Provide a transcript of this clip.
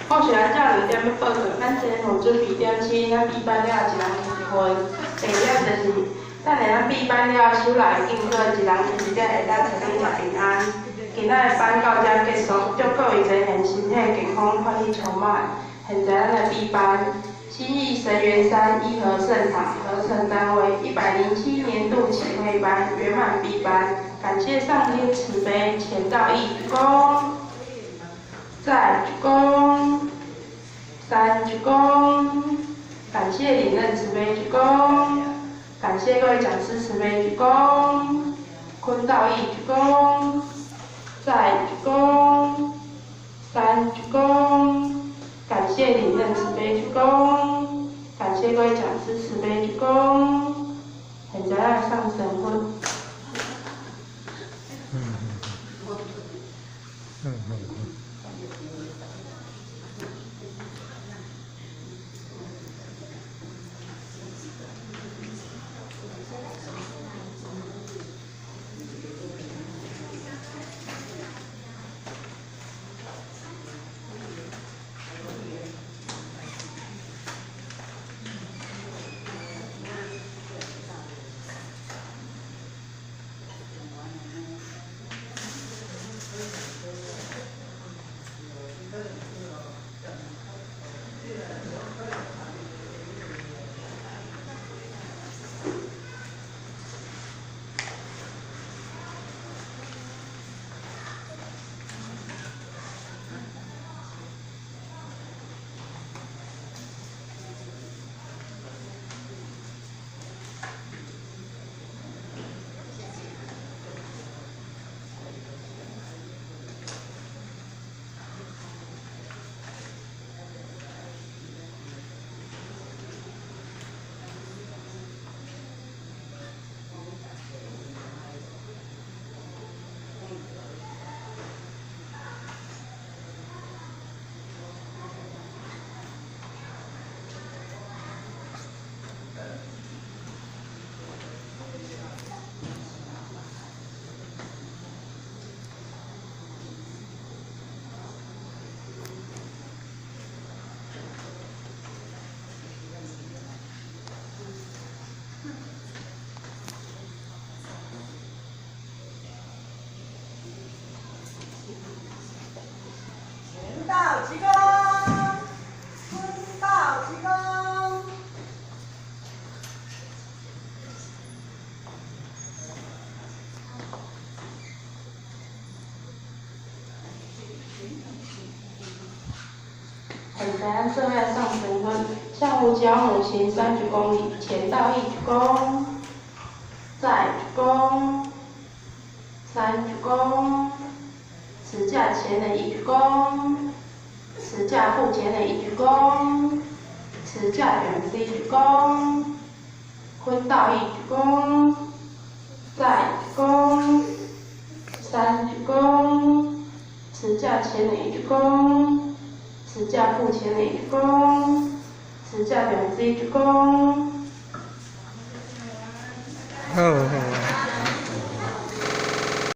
好是咱这两点欲报告，咱前有准备点心，咱闭班了一人提一份。第二点就是，等下咱闭班了，手内敬课，一人提一点会当提恁食平安。今仔的班到遮结束，祝各位齐贤身体健康，欢喜充满。现在咱来闭班，新义神园山一和圣堂合成单位107年度启慧班圆满闭班，感谢上天慈悲，虔道一鞠躬，再鞠躬，三鞠躬，感谢领任慈悲鞠躬，感谢各位讲师慈悲鞠躬，坤道一鞠躬，再鞠躬，三鞠躬。感谢领任慈悲鞠躬，感谢各位讲师慈悲鞠躬。现在来上神佛。现在咱做伙送神佛，向五脚母行三鞠躬礼，前道一鞠躬，再鞠躬，三鞠躬，持架前人一鞠躬，持架护前人一鞠躬，持架远师一鞠躬，坤道一鞠躬，再鞠躬，三鞠躬，持架前人一鞠躬。持架护前人一鞠躬，持架两师一鞠躬。好好。